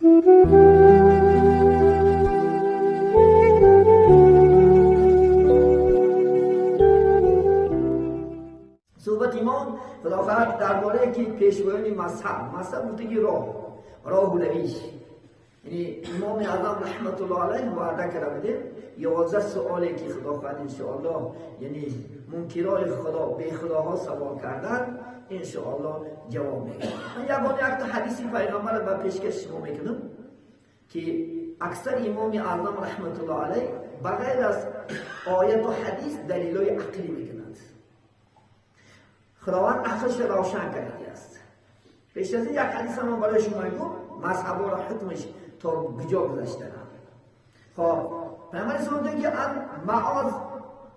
صحبت ایمان خداوند درباره که پیشوایان مذهب گفتگی راه و روش. یعنی امام اعظم رحمت الله علیه وعده کرده بودیم 11 سوالی که خداوند انشاءالله، یعنی منکرای خدا به خداها سوال کردن انشاءالله جواب میده. من یگانه یک تا حدیثی پیغمبر را پیشکش شما میکنم که اکثر امام اعظم رحمت الله علیه بغیر از آیت و حدیث دلیلای عقلی میکنند. خداوند عقلش را روشن کرده است. پیش از این یک حدیث هم برای شما میگم مذهب را حکمش تا کجا گذشته. خب پیامبر صلی الله علیه و آله معاذ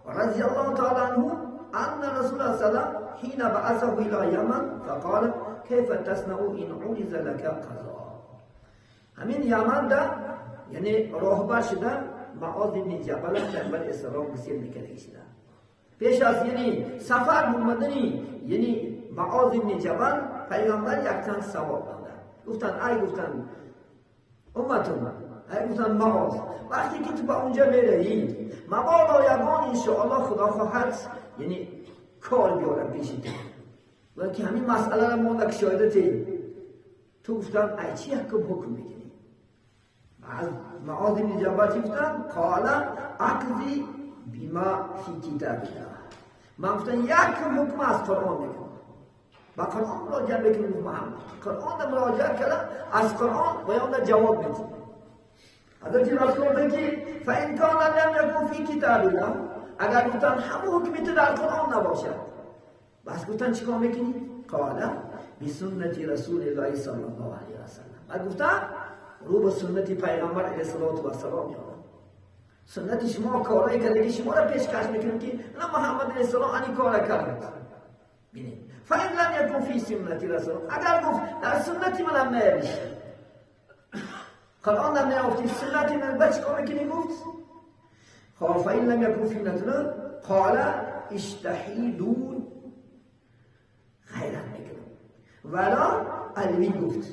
رضی الله تعالی عنه ان رسول الله صلی الله علیه و سلم حين بعثه الى یمن فقال كيف تصنع ان عرض لك قضاء. همین یمن ده یعنی راهبر شده معاذ بن جبل پیامبر اسلام گسیل میکرده شده. پیش از یعنی سفر اومدنی یعنی معاذ بن جبل پیامبر یک چند سوال دادن. گفتن ای گفتن امتون، ای گفتن معاذ وقتی که تو به اونجا میروی مبادا یگان انشاءالله خدا خواهد یعنی کار بیارم پیش تو و که همین مسئله را ما نکشایده تی تو گفتن ای چی حکم میکنی؟ معاذ بن جبل چی گفتن؟ قال اقضی بما فی کتاب الله. من گفتن یک حکم از قرآن میکنم. با قرآن مراجعه میکنم. محمد قرآن مراجعه کردم از قرآن و یا جواب میدیم. حضرت رسول گفتن که فان کان لم یکن فی کتاب الله، اگر گفتن همون حکمی تو در قرآن نباشد بس گفتن چیکار میکنی؟ قال بسنت رسول الله صلی الله علیه و سلم. بعد گفتن رو به سنت پیغمبر علیه الصلاة و السلام میآورم. سنت شما کارایی کرده که شما را پیشکش میکنیم که نه محمد علیه السلام این کار کرد. ببینید فإن لم یکن فی سنت رسول، اگر گفت در سنت منم نیست، قرآن هم نیافتی سنت من بچ کار میکنی؟ گفت خب فإن لم یکن فی سنت قال اجتهدوا خیرا میکنم ولا الوی گفت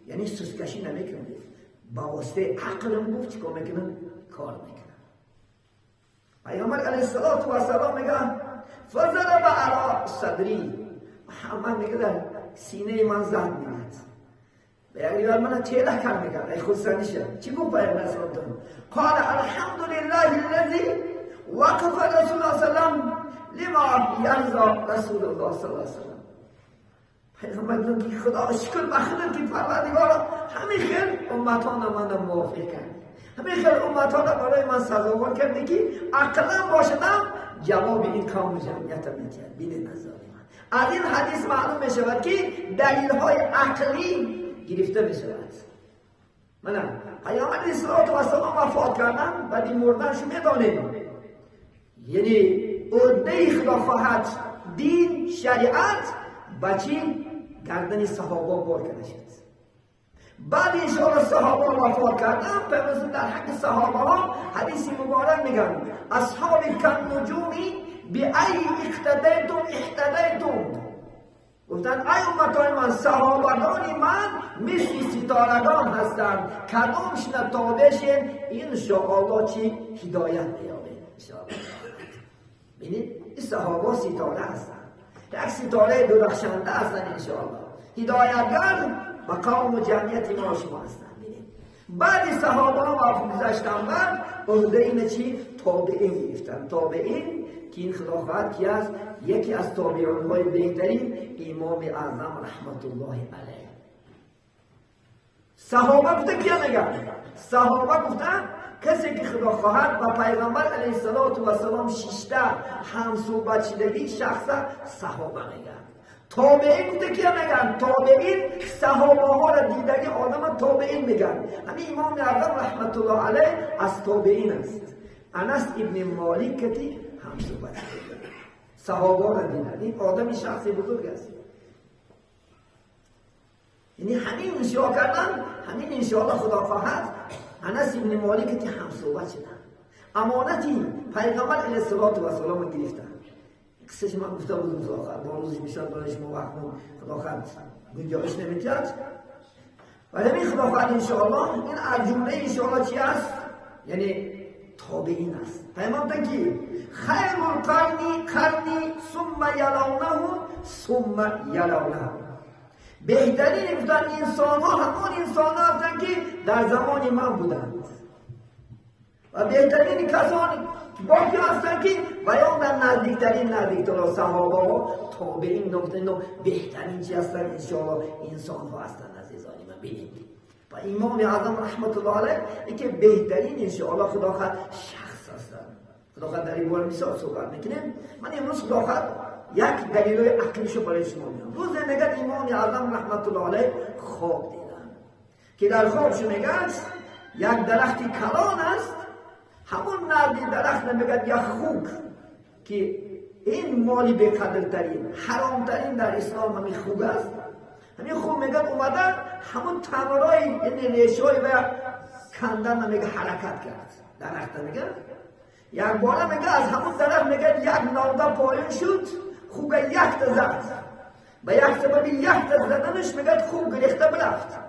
یعنی سسکشی نمیکنم، با واسطه عقلم گفت چیکار میکنم؟ کار میکنم. پیامبر علیه الصلاة و السلام میگه فضرب علی صدری، محمد میگه در سینه من زد میاد به یک روایت من تیله کرد میگه ای خودسانی شد. چی گفت پیامبر صلی الله علیه و سلم؟ قال الحمد لله الذی وقف رسول الله صلی الله علیه و سلم لما یرضى رسول الله صلی الله علیه و سلم. پیغمبر گفت که خدا شکر به خودت که پروردگارا همین خیر امتان من موافق کرد، همین خیر امتان برای من سزاوار کرده که عقلا باشدم جواب این قوم جمعیت میتید. بین نظر من از این حدیث معلوم میشود که دلیل های عقلی گرفته میشود. من پیامبر علیه الصلاة و السلام وفات کردن بعد این مردنش میدانیم، یعنی عده خدا خواهد دین شریعت بچی گردن صحابه بار کرده شد. بعد انشاءالله صحابه وفات کردن پیامبر در حق صحابه ها حدیث مبارک میگن اصحاب کالنجوم بای اقتدیتم اهتدیتم. گفتن ای امتای من صحابگان من مثل ستارگان هستند، کدامش تابع شیم انشاءالله چی هدایت میابیم انشاءالله. ببینید این صحابه ستاره هستند، یک ستاره درخشنده هستند انشاءالله، هدایتگر و قوم و جمعیت ما شما هستند. بعد صحابه ها گذشتن بعد عهده این چی؟ تابعین گرفتن. تابعین که این خدا خواهد کی است؟ یکی از تابعین های بهترین امام اعظم رحمت الله علیه. صحابه گفته کیا میگن؟ صحابه گفتن کسی که خدا خواهد با پیغمبر علیه الصلاة و السلام شیشته هم صحبت شدگی شخص صحابه میگن. تابعین گفته کیا میگن؟ تابعین صحابه ها را دیدگی آدم تابعین میگن. همین امام اعظم رحمت الله علیه از تابعین است. انس ابن مالک کتی هم صحبت شده صحابه را دیدن. این آدمی شخص بزرگ است. یعنی همین انشاء کردن، همین انشاءالله خدا خواهد انس ابن مالک که هم صحبت شدن امانتی پیغمبر علیه الصلاة و السلام گرفتن. قصهش من گفته بودم تا آخر با روزش میشد برای شما وقت خدا خواهد گنجایش نمیتید. و همین خدا انشاءالله این از جمله انشاءالله چی است؟ یعنی تابعین است. پیامبر که خیر القرنی قرنی ثم یلونهم ثم یلونهم. بهترین گفتن انسان ها همان انسان ها هستند که در زمان من بودند و بهترین کسان باقی هستند که بیان در نزدیکترین نزدیکترین صحابه ها تابعین نقطه نو بهترین چی هستند انشاءالله انسان ها هستند. عزیزانی من ببینید و امام اعظم رحمت الله علیه که بهترین انشاءالله خدا خواهد شخص هستند. خدا خواهد در این باره مثال صحبت میکنیم. من امروز خدا خواهد یک دلیل عقلیشو برای شما میگم. روز میگه امام اعظم رحمت الله علیه خواب دیدن که در خوابش میگه یک درخت کلان است، همون نردی درخت میگه یک خوک که این مالی بقدرترین حرامترین در اسلام همین خوک است. همین خوک میگه اومده همون تمرای یعنی ریشای و کندن میگه حرکت کرد درخت. میگه یک باره میگه از همون درخت میگه یک نوده پایین شد، خوک یک تا زد، به یک سبب یک تا زدنش میگه خوک گرفته برفت.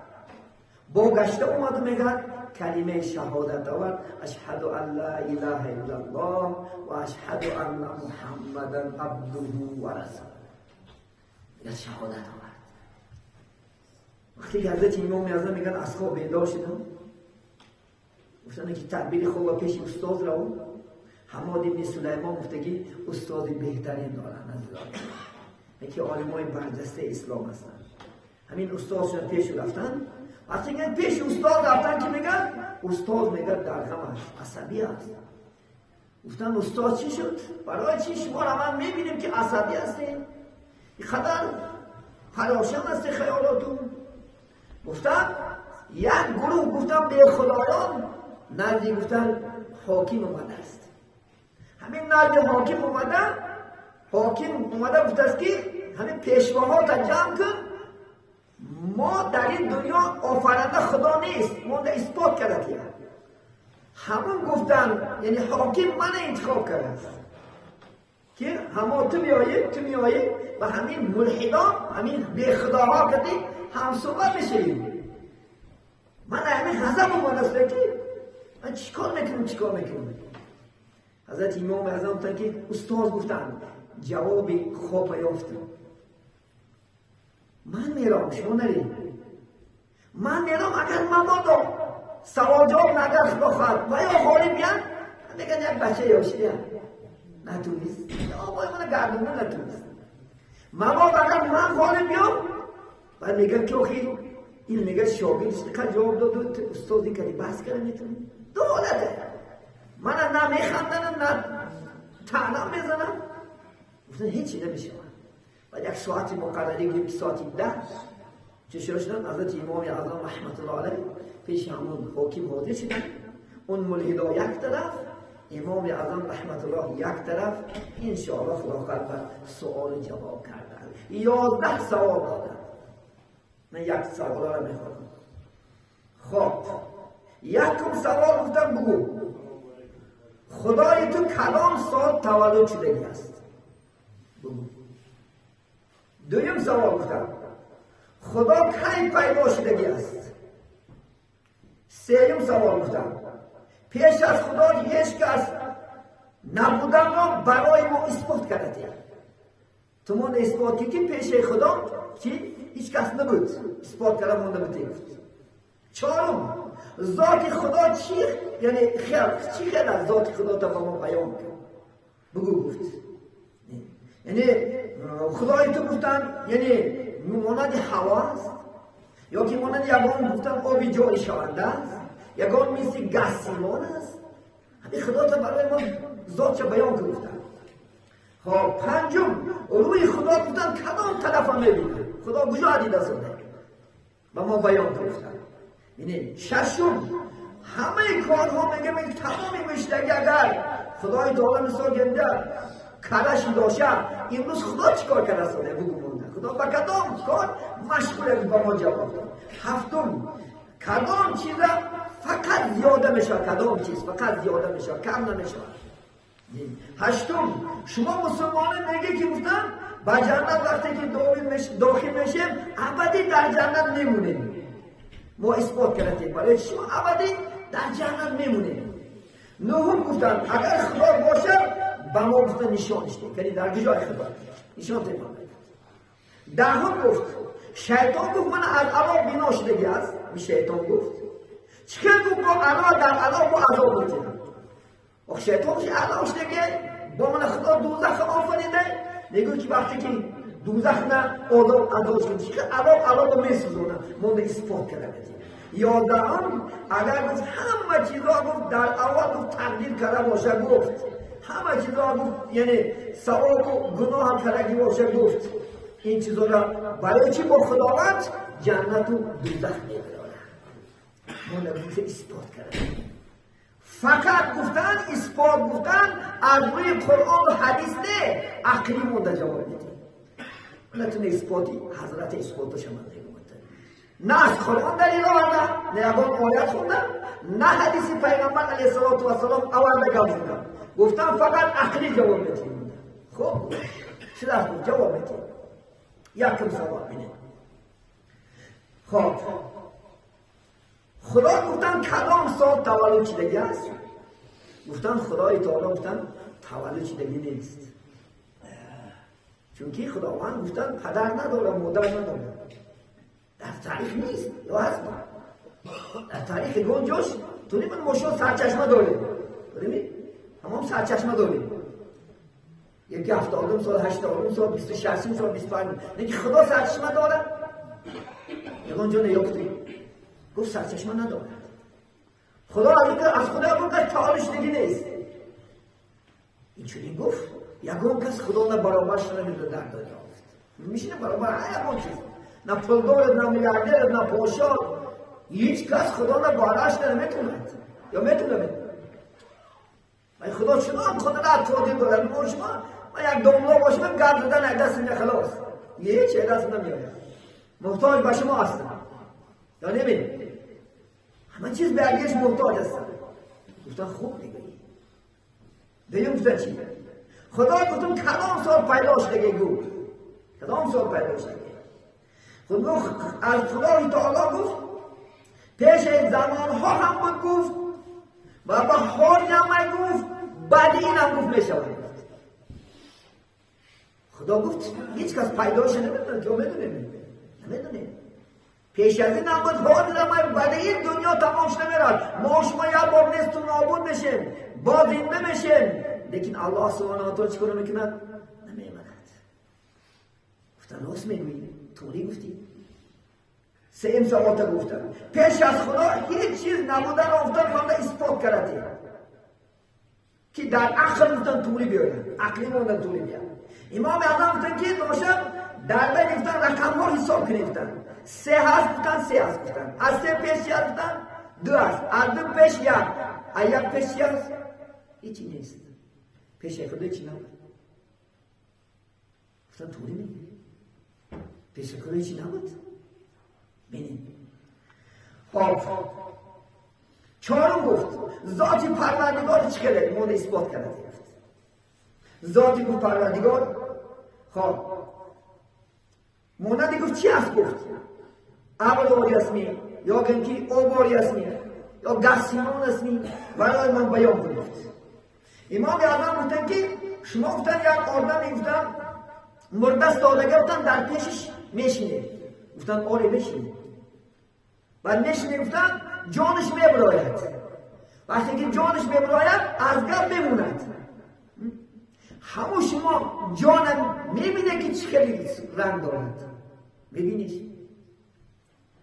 با گشته اومد میگه کلمه شهادت آورد، اشهد ان لا اله الا الله و اشهد ان محمدا عبده و رسوله. میگه شهادت آورد. وقتی که حضرت امام اعظم میگن از خواب بیدار شدم، گفتن که تعبیر خواب پیش استاد رو حماد ابن سلیمان گفته که استاد بهترین دارن عزیزان، یکی عالمای برجسته اسلام هستن. همین استادشون پیش رفتن. وقتی که پیش استاد رفتن که میگن استاد میگه در غم است، عصبی است. گفتن استاد چی شد؟ برای چی شما را من میبینیم که عصبی هستین؟ اینقدر پراشم هست خیالاتون. گفتن یک گروه گفتن به خدایان نزدی گفتن حاکم اومده است. همین نزد حاکم اومده، حاکم اومده گفته است که همین پیشواها تا جمع کن، ما در این دنیا آفرنده خدا نیست، ما در اثبات کرده. همون گفتن یعنی حاکم من انتخاب کرده است که همه تو میایی تو میایی و همین ملحدان همین بی خداها کدی هم صحبت میشیم. من همین غضب اومده است که من چیکار میکنم چیکار میکنم. حضرت امام اعظم گفتن که استاد گفتن جواب خواب یافتم. من میرم شما نرید، من میرم اگر مبادا سوال جواب نگر خدا خواهد و یا غالب بیان میگن یک بچه یاشیه نتونست آقای من گردونه نتونست. مبادا اگر من غالب بیام و میگن که آخی این میگه شاگرد چقدر جواب داد و استاد این کردی بحث کرده میتونی دو حالته، من نه میخندنم نه طعنم میزنم. گفتن هیچی نمیشه. بعد یک ساعتی مقرری گرفت، ساعتی 10 چه شدن حضرت امام اعظم رحمت الله علیه پیش همون حاکم حاضر شدن. اون ملحدا یک طرف، امام اعظم رحمت الله یک طرف. انشاءالله خدا خواهد سوال جواب کردن. 11 سوال دادن. من یک سوال را میخوام. خب یکم سوال گفتم بگو خدای تو کلام سال تولد شدگی است؟ بگو. دویم سوال گفتم خدا کی پیدا شدگی است؟ سوم سوال گفتم پیش از خدا هیچ کس نبودن را برای ما اثبات کرده. تو ما اثبات که پیش خدا که هیچ کس نبود اثبات کرده مونده بود. چهارم ذات خدا چی یعنی خلق چی خیلی از ذات خدا تا با ما بیان کرد بگو گفت. یعنی خدای تو گفتن یعنی مانند هوا است یا که مانند یگان گفتن آبی جاری شونده است، یگان مثل گسیمان است. همین خدا تا برای ما ذات بیان کرد گفتن. خب پنجم روی خدا گفتن کدام طرف میبینه، خدا کجا دیده شده و ما بیان گفتن. یعنی ششم همه کارها میگه میگه تمام مشتگی اگر خدای تعالی مثال گنده کلش داشته امروز خدا چیکار کرده ساده بگو مونده خدا با کدام کار مشغول با ما جواب داد. هفتم کدام چیز فقط زیاده میشه، کدام چیز فقط زیاده میشه کم نمیشه. هشتم شما مسلمانان میگه که گفتن با جنت وقتی که داخل میشیم ابدی در جنت میمونیم. ما اثبات کردیم برای شما ابدی در جهنم میمونیم. نهم گفتن اگر خدا باشه به ما گفتن نشانش ده، یعنی در جای خدا نشان ده. دهم گفت شیطان گفت من از عذاب بینا شدگی است. شیطان گفت چکر گفت با علا در علا با عذاب میتونم. آخ شیطان گفت علا شدگی با من خدا دوزخ آفریده، میگه که وقتی که دوزخ نه عذاب عذاب شد چکر عذاب عذاب میسوزونه مونده اثبات کرده. یازدهم اگر گفت همه چیزا گفت در اول گفت تقدیر کرده باشه، گفت همه چیزا گفت یعنی ثواب و گناه هم کرده باشه، گفت این چیزا را برای چی با خداوند جنت و دوزخ میبره. ما نگفت اثبات کرده، فقط گفتن اثبات گفتن از روی قرآن و حدیث نه، عقلی مونده جواب میده. نتونه اثباتی حضرت اثباتش من نه از قرآن دلیل آورده، نه یگان آیت خونده، نه حدیث پیغمبر علیه الصلاة والسلام آورده گپ زده. گفتن فقط عقلی جواب میدیم. خب چه درس جواب میدیم؟ یکم سوال بینه. خب خدا گفتن کدام سال تولد شدگی است؟ گفتن خدای تعالی گفتن تولد شدگی نیست، چون که خداوند گفتن پدر نداره مادر نداره، در تاریخ نیست یا هست؟ در تاریخ گنجوش تو نیم مشو سرچشمه داریم، داریم تمام سرچشمه داریم، یکی 70 سال 80 سال 26 سال 25، لیکن خدا سرچشمه داره؟ یگان جا نیافتی گفت سرچشمه نداره. خدا از خدا گفت تعالیش دیگه نیست. این چنین گفت یگان کس خدا نه برابرش نمیده در دنیا میشینه برابر هر یگان چیز، نه پولدار نه میلیاردر نه پادشاه، هیچ کس خدا نه بالاش نمیتونه یا میتونه. من خدا چنان قدرت قادر داره، ما شما ما یک دنیا باشیم گرد زدن دست نه خلاص هیچ دست نمیاد، محتاج به شما هستم یا نمیدونم همه چیز به علیش محتاج هستم. گفتن خوب میگویی. دیگه گفتن چی؟ خدا گفتم کدام سال پیدا شده؟ گفت کدام سال پیدا شده؟ خدا از خدای تعالی گفت پیش زمان ها هم بود گفت و با حال هم گفت بعد این هم گفت میشود. خدا گفت هیچ کس پیداش نمیدونه، تو میدونی نمیدونی پیش از این هم بود حال هم بعد این دنیا تمامش نمیرد، ما شما یه بار نیست و نابود میشیم باز این نمیشیم، لیکن الله سبحانه و تعالی چیکار میکنه؟ نمیماند. گفتن راست میگویی، طوری گفتی. سه سوال گفتن پیش از خدا هیچ چیز نبودن گفتن من اثبات کرده که در عقل گفتن طوری بیاید، عقلی ماندن طوری بیاید. امام اعظم گفتن که باشد در بین گفتن رقم ها حساب کنید، گفتن 3 هست، گفتن 3 هست، گفتن از 3 پیش 1 گفتن 2 هست، از 2 پیش 1، از 1 پیش 1 هیچی نیست، پیش خدا هیچی نبود. گفتن طوری میگه پیش خدا هیچی نبود. ببینید خب چهارم گفت ذاتی پروردگار چی کرده؟ مورد اثبات کرده. ذاتی گفت پروردگار خب مونده گفت چی هست؟ گفت ابر اسمی یا گنکی اوباری اسمی یا گسیمان اسمی برای من بیان کن. گفت امام اعظم گفتن که شما گفتن یک آدم گفتن مرده سادگی گفتن در پیشش میشینه، گفتن آره میشینه، بعد میشینه گفتن جانش میبراید، وقتی که جانش میبراید از گپ میموند، همون شما جانم میبینه که چه خیلی رنگ دارد، میبینیش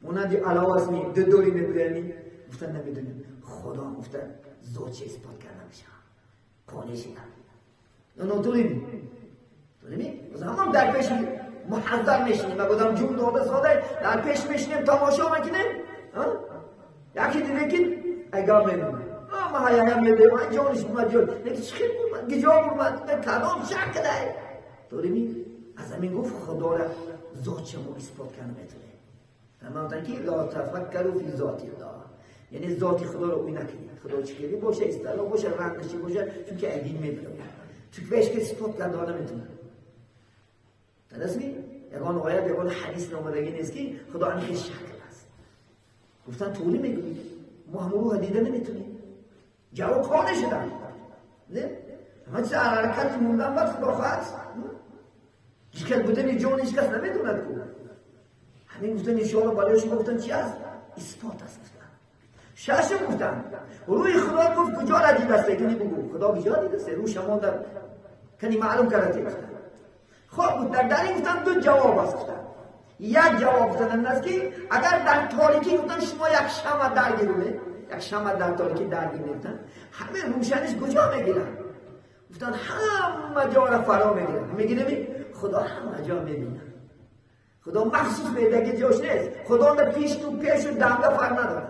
مانند علاوه است می دو دوری میبینی؟ گفتن نمیدونیم. خدا گفتن ذات اثبات کرده میشه قانع شدن یا ناتوری می توری می هم در پیش محضر میشینیم و گفتم جون داده ساده در پیش میشینیم تماشا میکنیم، یکی دیده که اگه میمونه ما هیا میده من جانش اومد جان لیکن چه بود گجا اومد کدام شک ده توری می از همین گفت خدا را ذات شما اثبات کرده میتونه. اما که لا تفکروا فی ذات الله، یعنی ذات خدا رو اوی نکنید، خدا چه باشه اصطلاح باشه رنگش باشه، چون که ادین میبینه چون که بهش که اثبات کرده نمیتونه. درست می یگان آیت یگان حدیث نامدگی نیست که خدا این شکل است. گفتن طوری میگویی ما همون روح دیده نمیتونیم. جواب قانع شدن. نه؟ همه چیز حرکت موندن بعد خدا خواهد هیچ کس بودن جان هیچ کس نمیدوند کو. همین گفتن انشاءالله برای شما گفتن چی است؟ اثبات است گفتن. ششم گفتن روی خدا گفت کجا را دیده است؟ کنی بگو خدا کجا دیده است؟ روی شما در کنی معلوم کرده گفتن. خب در این گفتن دو جواب است گفتن. یک جواب گفتن این است که اگر در تاریکی گفتن شما یک شمع درگیرونه، یک شمع در تاریکی درگیر گفتن همه روشنش کجا میگیرن؟ گفتن همه جا را فرا میگیرن. میگیره خدا همه جا میبینه. خدا مخصوص به جاش نیست. خدا نه پیش تو پیش و دنده فرق نداره.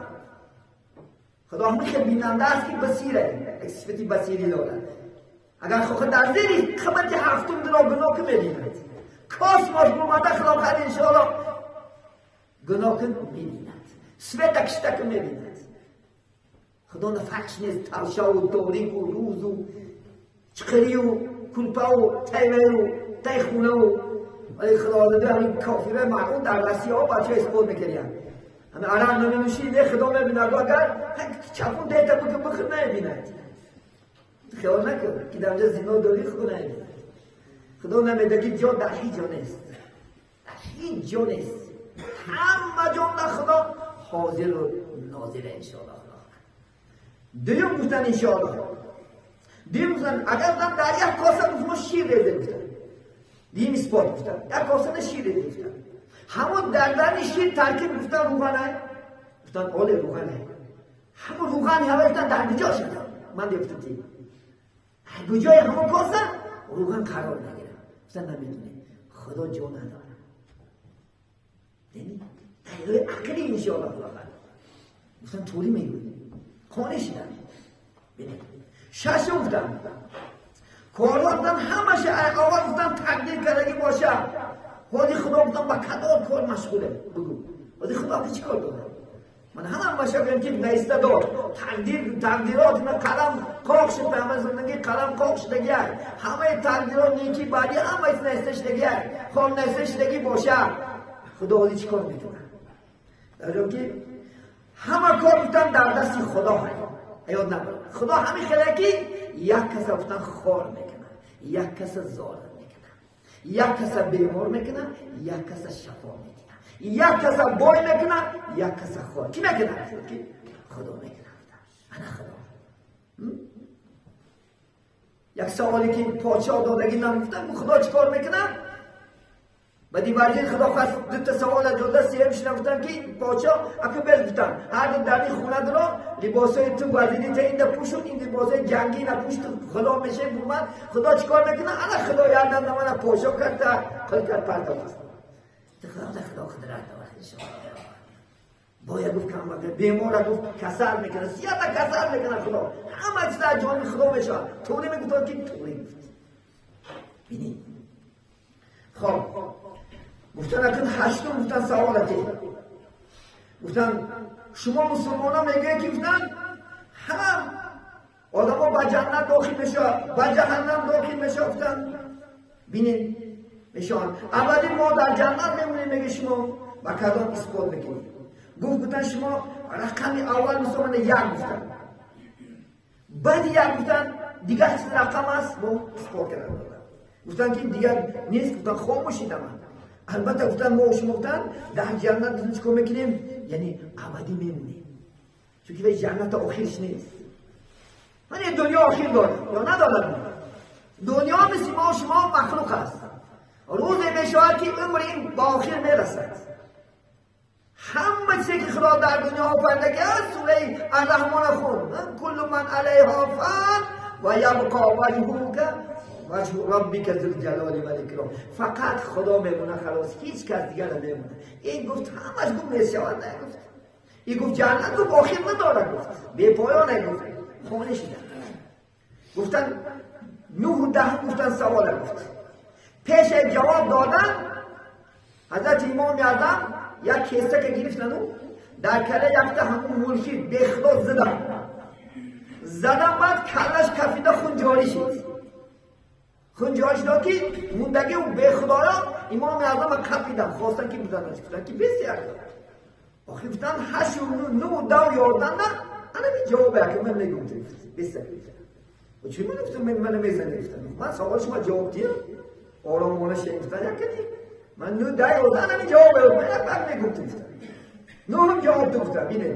خدا همیشه بیننده است که بصیره، یک صفتی بصیری داره. اگر خود در زیر قسمت هفتم درا گناه که میبیند، کاسماش بومده خدا خیلی انشاءالله گناه که میبیند، سویت کشته که میبیند. خدا نه فرقش نیست ترشا و تاریک و روز و چقری و کلپا و تیمه و تی خونه و ولی خدا داده همین کافیره معقول در رسی ها بچه اسپورت میکردن. همه عرق نمی‌نوشی نه خدا میبیند. اگر چپون دیتا بکن بخور نمیبیند. خیال نکن که در اونجا زنا داری خدا نمیبیند. خدا نمیده که جا در هیچ جا نیست، در هیچ جا نیست. همه جا خدا حاضر و ناظر انشاءالله. دویم گفتن انشاءالله. دویم گفتن اگر من در یک کاسه گفتم شیر ریزه گفتن. دیم اثبات گفتن یک کاسه شیر ریزه گفتن. همون در درن شیر ترکیب گفتن روغنه. گفتن آله روغنه. همون روغن همه گفتن در کجا شد؟ من گفتم تی کجای همون کاسه روغن قرار نگیره. گفتن نمیدونه خدا جا نداره. یعنی دلیل عقلی انشاءالله خدا خدا. گفتن طوری میگویی خانه شدن. ببین ششم گفتن کارا گفتن همش آقا گفتن تقدیر کردگی باشه. خودی خدا گفتن با کدام کار مشغوله بگو. خودی خدا چی کار داره؟ من همه باشه گفتم که نیسته دار تقدیرات من قلم قاق شد. همه زندگی قلم قاق شدگی همه تقدیرات نیکی بعدی همه نیسته شدگی خب نیسته شدگی باشه. خدا خودی چی کار میکنه؟ در که همه کار گفتن در دست خدا هست. یاد نبر خدا همین خلقی یک کس گفتن خار میکنه، یک کس ظالم میکنه، یک کس بیمار میکنه، یک کس شفا میکنه، یک کس بای میکنه، یک کس خار. کی میکنه؟ خدا میکنه. انا خدا. یک سوالی که پادشاه دادگی نگفتن خدا چیکار میکنه؟ بعدی وزیر خدا خواست دو تا سوال داده سیمش نگفتن که پادشاه اکو بز گفتن هر دو در خونه درا لباسای تو وزیری تا این پوشون این لباسای جنگی نپوش تو غلام میشه بومد. خدا چیکار میکنه؟ انا خدا یادم من پادشاه کرد تا خل کرد پرداخت. خدا خدا قدرت داره انشاءالله. باید گفت کم بیمار گفت کسل میکنه، سیاه کسل میکنه خدا. همه چیز در جان خدا میشه. طوری میگفت که طوری گفت. ببینید خب گفتن اکن هشتم گفتن سوالته. گفتن شما مسلمان ها میگه که گفتن هم آدم ها با جنت داخل میشه با جهنم داخل میشه. گفتن بینید میشان اولی ما در جنت میمونیم میگه شما با کدام اثبات میکنید؟ گفت گفتن شما رقم اول مسلمان یک گفتن، بعد یک گفتن دیگر چیز رقم است ما اثبات کردن. گفتن که دیگر نیست. گفتن خاموشیدم. البته گفتن ما شما گفتن در جنت چیکار میکنیم؟ یعنی ابدی میمونیم، چون که جنت آخرش نیست. من دنیا آخر داره یا نداره؟ دنیا مثل ما شما مخلوق است. روز میشود که عمر این با آخر میرسد. همه چیزی که خدا در دنیا آفریده است سوره الرحمن خون کل من علیها فان و یبقی وجهک وجه ربک ذو الجلال و الاکرام. فقط خدا میمونه خلاص، هیچ کس دیگر نمیمونه. این گفت همش گفت میشود نگفت. این گفت جنت گفت آخر نداره، گفت بی پایان گفت. خانه شدن گفتن 9 و 10 گفتن سوال گفت. پیش جواب دادن حضرت امام اعظم یک کیسه که گرفتن و در کله یکتا همون ملکی به خدا زدن بعد کلش کفیده خون جاری شد. خون جاری شد که موندگی و به خدایا امام اعظم کفیدن خواستن که بزنن، گفتن که بسیار Охи гуфтан ҳашу ну дав ёрдан на ана ми ҷавоб яке ман мегум ту беста. Чӣ ман гуфтам ман мезани гуфтам. Ман савол шумо ҷавоб диҳам. Оромона шен гуфтан якани. Ман ну да ёрдан ана ми ҷавоб ман як бар мегум ту гуфтам. Нуҳум ҷавоб ту гуфтам бинед.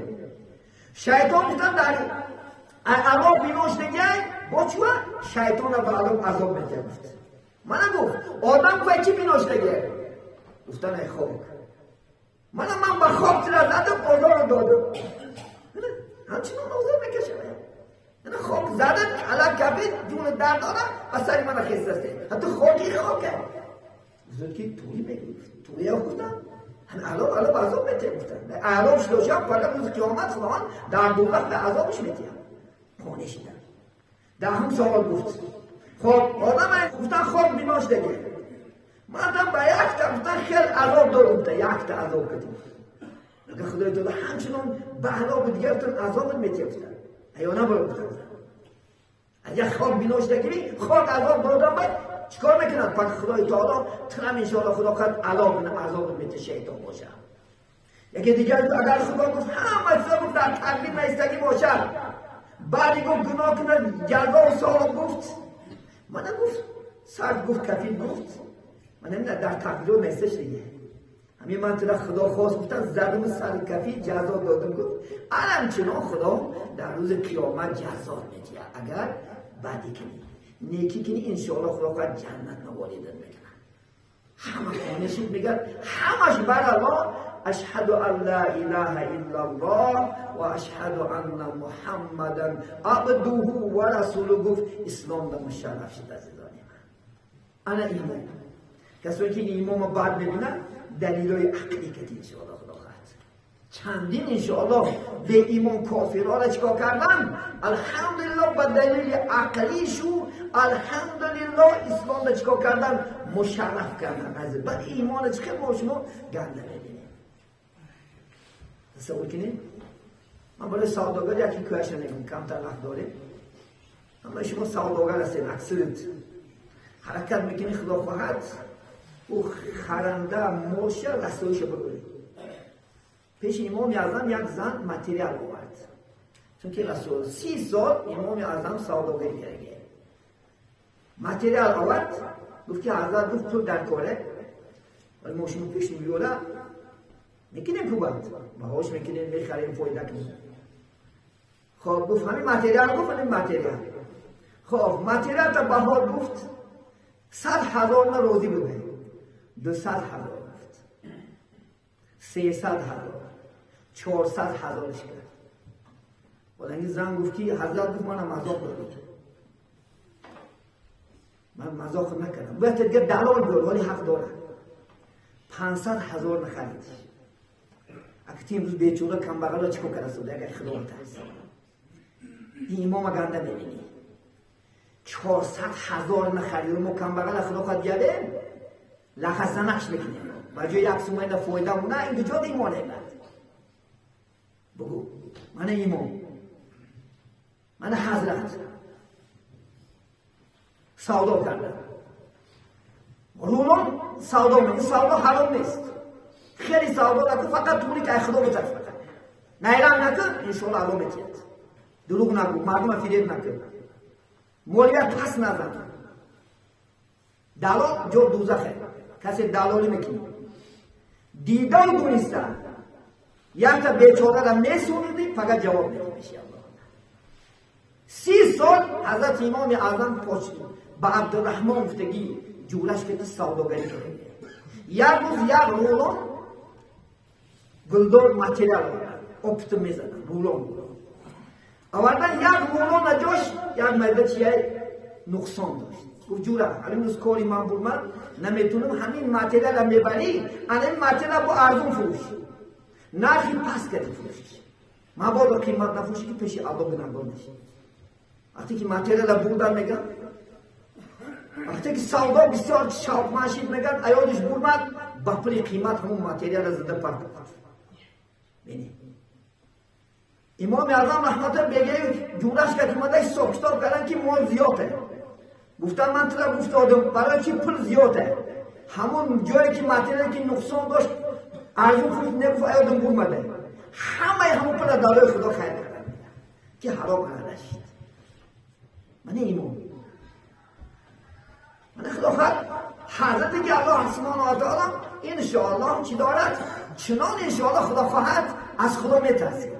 Шайтон гуфтан дар азоб бинош дигай бо чуа шайтона ба азоб метиҳад гуфт. Мана гуфт одам гуфт чӣ бинош дигай? Гуфтан ай хок. Мана ман ба хок тира задам озорро додам. Ҳамчунон озор мекашам. Мана хок задам алак кафид ҷуни дард додам ба сари мана хестасте. Ҳатто хоки хоке. Гуфт ки туи мегуфт. Туи гуфтам. Алоб азоб метиҳад гуфтам. Алоб шудошам фақат рӯзи қиёмат Худованд дар дӯзах ба азобаш метиҳад. Қонеъ шидам. Даҳум савол гуфт. Хоб одам гуфтан хок бинош деге. Ман ба якта гуфтан хел азоб додам гуфта якта азоб кардем. Агар Худои таоло ҳамчунон ба азоби дигаратон азобат метиҳад гуфтан. Аё набояд гуфтан. Агар хок бинош дегири хок азоб додам бад чикор мекунад? Пак Худои таоло трам иншоалло Худо қад алоб азобат метиҳад шайтон бошад. Яке дигар агар Худо гуфт ҳама чизо гуфт дар тақдир наистагӣ бошад. Баъди гуфт гуноҳ кунад ҷазо савоб гуфт. Мана гуфт сард гуфт кафил гуфт. Ман намедонам дар тақдирот несташ диге. Ҳамин ман тура Худо хост гуфтан задам сари кафил ҷазо додам гуфт. Ҳамчунон Худо дар рӯзи қиёмат ҷазо медиҳад агар бадӣ кунӣ. Некӣ кунӣ иншоалло Худо қад ҷаннат наворидат мекунад. Ҳама қонеъ шуд мегӯяд ҳамаш барало ашҳаду ан ла илаҳа иллаллоҳ ва ашҳаду анна муҳаммадан абдуҳу ва расулуҳу гуфт ислом да мушарраф шуд азизони ман. Ана имон. Касое ки имонро бад мебинад далилои ақлӣ кати иншоалло Худо хоҳад. Чандин иншоалло беимон кофирҳоро чикор кардан? Алҳамдулилло ба далили ақлишу алҳамдулилло исломро чикор кардан? Мушарраф кардан. Азиз баъд имона чӣ хел мо шумо ганда мебинем. Тасаввур кунед ман барои савдогар як ҳикояша мегӯм, камтар вақт дорем. Ҳамаи шумо савдогар ҳастед, аксарит ҳаракат мекунед, Худо хоҳад ӯ харанда молша расоиша бигӯред. Пеши Имоми Аъзам як зан материал овард, чунки расул 30 сол Имоми Аъзам савдогарӣ карда. Материал овард, гуфт ки ҳазрат гуфт пул дар коре, вале мо шумо пеш меёра мекунем пул банд баҳош мекунем, мехарем, фоида кунем. Хоб гуфт ҳамин материал, гуфт ҳамин материал. Хоб материал та баҳор гуфт 100 000 на розӣ буде, 200 000 гуфт, 300 000, 400 000ш кард. Вале зан гуфт ки ҳазрат гуфт мана мазоқ доред. Ман мазоқ накардам. Бояд дигар далол биёр, вале ҳақ дорад. 500 000 нахарид. Агар ти имрӯз бечора камбағало чикор карда суд агар Худо тарс. Ин имома ганда мебинӣ. 400 000 нахарид, мо камбағала Худо қад гардем, лахасанакш мекунем. Ба ҷои як сумайда фоида на ин куҷо имоне бад. Бугу мана имом, мана ҳазрат савдо карда. Рулон савдо ин савдо ҳаром нест. Хеле савдо накун, фақат тури ки ай Худо битарс фақат. Найрам накун, иншоалло Аллоҳ метиҳад. Дурӯғ нагӯ, мардума фиреб накун. Молият пас назан. Далол ҷо дӯзахе. Касе далолӣ мекунӣ. Дидау дуниста якта бечораро месуниди, фақат ҷавоб медиҳӣ иншоалло. 30 сол ҳазрати Имоми Аъзам поч ба Абдурраҳмон гуфтагӣ ҷураш кета савдогарӣ карда. Як рӯз як рулон гулдор материал овард, оптом мезаданд, рулон. Овардан як рулон ҷош як майда чияй нуқсон дошт. Гуфт ҷура, ҳамин рӯз кори ман бурмад, наметунам ҳамин материалро мебарӣ, ана ин материал бо арзон фурӯш. Нархи паст кардӣ фурӯшиш. Мабодо қимат нафурӯшӣ ки пеши Аллоҳ гунаҳгор мешӣ. Вақте ки материалро бурдан мегӯяд, вақте ки савдо бисёр шавқманд шид мегӯяд, аёдиш бурмад, ба пули қимат ҳамон материалро зада партофт. Бинед. Имоми Аъзам раҳматуллоҳ бегаю ҷураш кард омада ҳисоб китоб кардан ки мол зиёде. Гуфтан ман тура гуфтодам барои чи пул зиёде. Ҳамон ҷое ки материале ки нуқсон дошт арзон фурӯш негуфт аёдам бурмаде. ҳамаи ҳамон пула дар роҳи Худо хайр карда ки ҳаром нашид. Ман имон. Ман Худо хоҳад ҳазрате ки Аллоҳ субҳонаҳу ва таъоло иншоаллоҳ чӣ дорад? Чунон иншоаллоҳ Худо хоҳад аз Худо метарсид.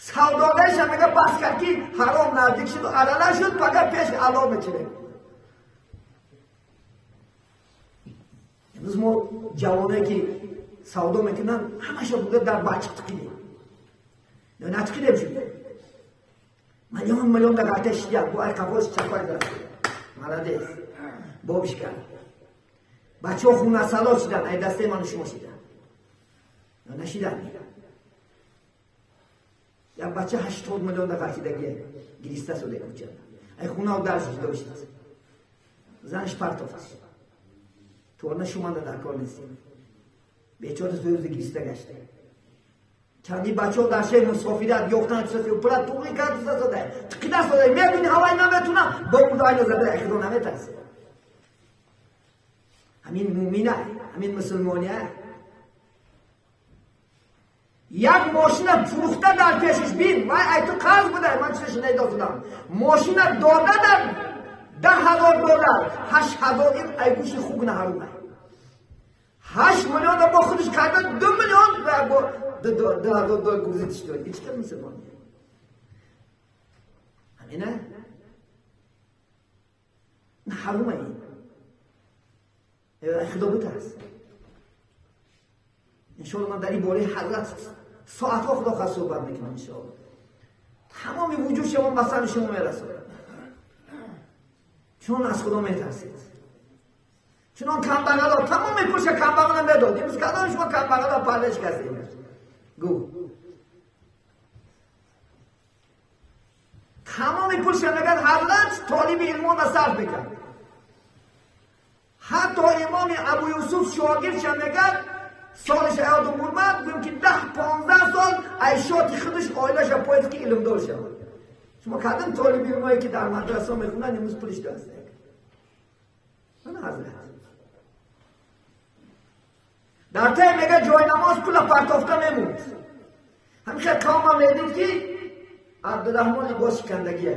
Савдогараш ҳам мега бас кард ки ҳаром наздик шуд, арала шуд, фақат пеши Аллоҳ мечиред. Имрӯз мо ҷавоное ки савдо мекунанд, ҳамаша буда дар бачиқ тиқидем. Натиқидем шуд. Миллион миллион дар ғалта шидям, бо айқафош чапак зад. Молодец. Бобиш кард. Бачаҳо хунасало шиданд, ай дастаи ману шумо шиданд. Нашиданд. Як бача 80 миллион дар ғалтидагие гириста сода кӯча. Ай хунау дарш ҷудо шид. Занаш партофт. Торна шуманда дар кор нестем. Бечора зӯрӯзи гириста гашта. Чанди бачаҳо дар шаҳри мусофират ёфтан чиза пула туғри кард сода. Тиқида сода. Медуни ҳавай наметуна, бо мудайна зада худо наметарсе. Ҳамин мӯмина, ҳамин мусулмония. Як мошина фурӯхта дар пешаш бин, вай ай ту қарз буда, ман чизаш надодам. Мошина дода дар $10,000, 8,000 ин ай гӯши хук наҳарума. 8 миллион бо худаш карда, 2 миллион ва бо $2,000 гузидиш дод. Ҳеҷ кас мусулмон. Ҳамина? Ҳарума ин. Худо бутарс. иншоаллоҳ ман дар ин бораи ҳазрат соатҳо Худо хоҳад суҳбат мекунам иншоаллоҳ. Тамоми вуҷуд шумо ба сари шумо мерасад. Чун аз Худо метарсед. Чунон камбағало тамоми пулша камбағало медод. Имрӯз кадом шумо камбағало пардаш кардед? Гу. Тамоми пулша мегӯяд ҳазрат толиби илмона сарф мекард. Ҳатто имоми Абу Юсуф шогирдша мегӯяд солиш ёдум бурмад, гӯем ки 10-15 сол айшоти худаш оилаша пояд ки илмдор шавад. Шумо кадом толиби илмое ки дар мадраса мехонанд имрӯз пулиш даст ман ҳазрат дар тай мега ҷои намоз пула партофта мемунд. Ҳамиша қавмам медид ки Абдураҳмон либос шикандагия.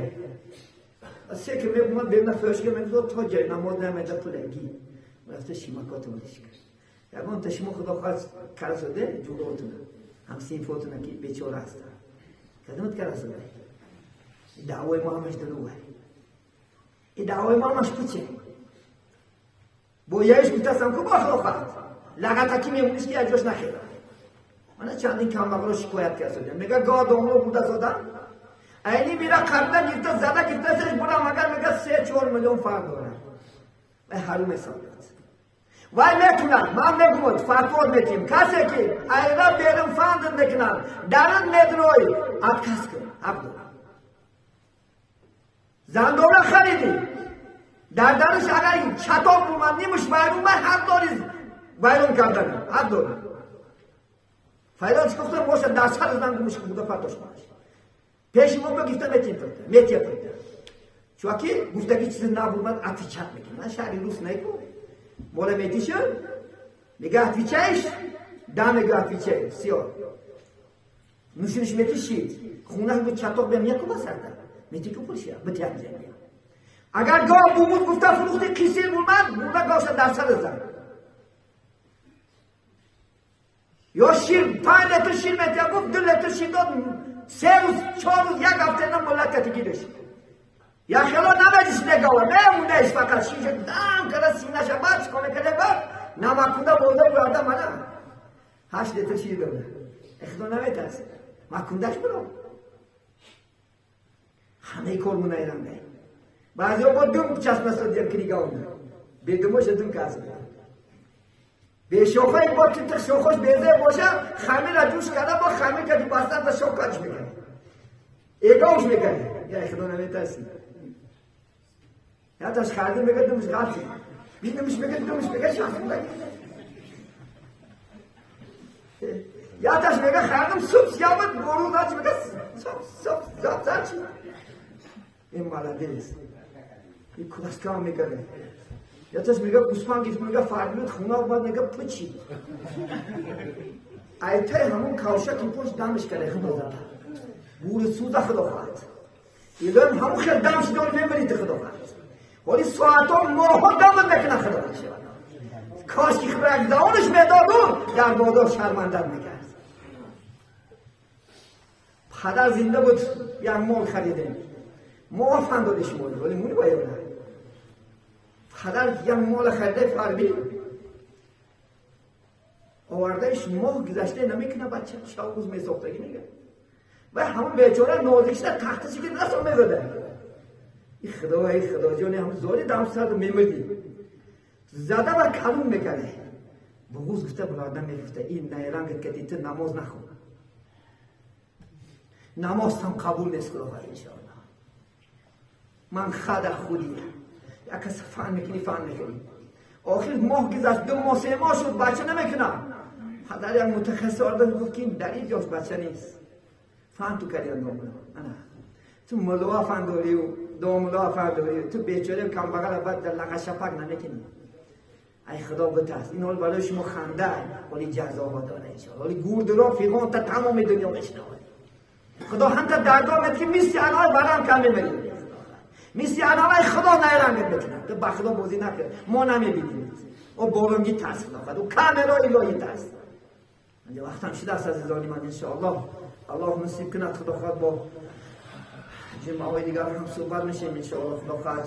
Се ки мебумад бемна фӯшка мегузод то ҷои намоз намеда пулаги. Рафта шимакотон шикар. Ягон та шумо Худо хоҳад карасоде ҷуротуна, ҳамсинфотуна ки бечора ҳастанд. Кадомат карасоде? Даъвои мо ҳамаш дурӯғ. Ин даъвои мо ҳамаш пуче. Бо яиш гуфтастам ку бо Худо хоҳад. Лағатакӣ мемониш ки аз ҷош нахера. Мана чандин камбағало шикоят карсодем. Мега гоҳ домло буда сода. Айни мира қабла гирифта зада гирифта сараш бурам агар мега 3-4 миллион фарқ дорад. Вай ҳарум ҳисоб. Вай метунад, ман мегӯям, фатво метим. Касе ки айра берун фанд мекунад, дарун медрой, отказ кун, ҳақ дорад. Зандора харидӣ, дар даруш агар чатоқ бумад, нимуш вайрон май ҳақ дорӣ вайрон кардан, ҳақ дорӣ. Файдо чӣ гуфта бошад, дар сар зан гумуш буда партош маш. Пеши мо гуфта метим пурта, метия пурта. Чунки гуфтаги чизе набумад, отвечать мекунад. Ман шаҳри рус неку. Мола метиша, мега отвечаешь? Да, мега отвечаю. Всё. Нушиниш метишид. Хунаш бу чатоқ бем яку басарда. Метику пулша, битян ҷамия. Агар гоҳ бумуд гуфта фурӯхти қисир бумад, буда гоша дар сар зан. Ё шир 5 литр шир метия гуфт, 2 литр шир дод, 3 рӯз, 4 рӯз, як ҳафта на муллат катигириш. Я хело намедиш негава, мемундеш фақат шиша дам кара синаша бач коме каде бач, намакунда бурда бурда мана. 8 литр шир дода. Худо наметарсе. Макундаш буро. Ҳамаи кор мунайранга. Баъзеҳо бо дум часпасодиям книгаонда. Бедумоша дум касб. Бешохаи бо титр шохош безе боша, хамира ҷӯш карда бо хамир кади бастан та шох кач мекард. Эгош мекард. Я худо наметарси. Я таш харди мега думш ғалти. Бинумш мега думш мега шахс. Я таш мега хардим суб сиямат бору зач мега суб суб суб зач. Ин молодец. Ин куласка мекард. Я таш мега гӯсфанд гирифт мега фармуд хона омад мега пучи. Айтаи ҳамон кавшаки пош дамш карда худо зада. Гури сӯза худо хоҳад. Илоҳим ҳамон хел дам шидор мемирид худо хоҳад. Ҳоли соатҳо моҳҳо дамат мекунад худо хоҳад. Кош ки худо як замонаш медоду дар бозор шармандат мекард. Падар зинда буд, як мол харидем. Мо фан доди шумо, вале муни бояд. Падар як мол харида фарби овардаиш моҳ гузашта намекунад бача шаб рӯз месохтагӣ мега. Ва ҳамон бечора нозик шуда тахташи ки дастро мезада. И худо, эй худо ҷони ҳам зори дам сад мемирди. Зада ва калум мекарде. Буғуз гуфта буларда мегуфта ин найрангат кати ту намоз нахон. Намоз ҳам қабул нест худо иншоаллоҳ. Ман хада худия. Як кас фан мекунӣ, фан мекунӣ. Охир моҳ гузашт, 2 моҳ, 3 моҳ шуд, бача намекунам. Падар як мутахассис оварда гуфт ки дар ин ҷош бача нест. Фан ту кардӣ домла. Ана. Ту мулло фан дорӣ, домла фан дорӣ, ту бечора камбағал бад дар лақа шапак намекунӣ. Ай худо битарс. Ин ҳол барои шумо ханда, вале ҷазоҳо дора иншоаллоҳ. Вале гурдро фиғон та тамоми дунё мешнавад. Худо ҳамта даргоҳ мед ки мисли анои барам кам мемирӣ. Мисли анои худо найрангат мекунад. Ту ба худо бозӣ накун. Мо намебинем. О боронги тарс худо хад. О камера илоҳи тарс. Инҷа вақтам шудааст азизони ман иншоаллоҳ. Аллоҳ насиб кунад худо хоҳад бо ҷумъаҳои дигар ҳам суҳбат мешем иншоаллоҳ худо хоҳад.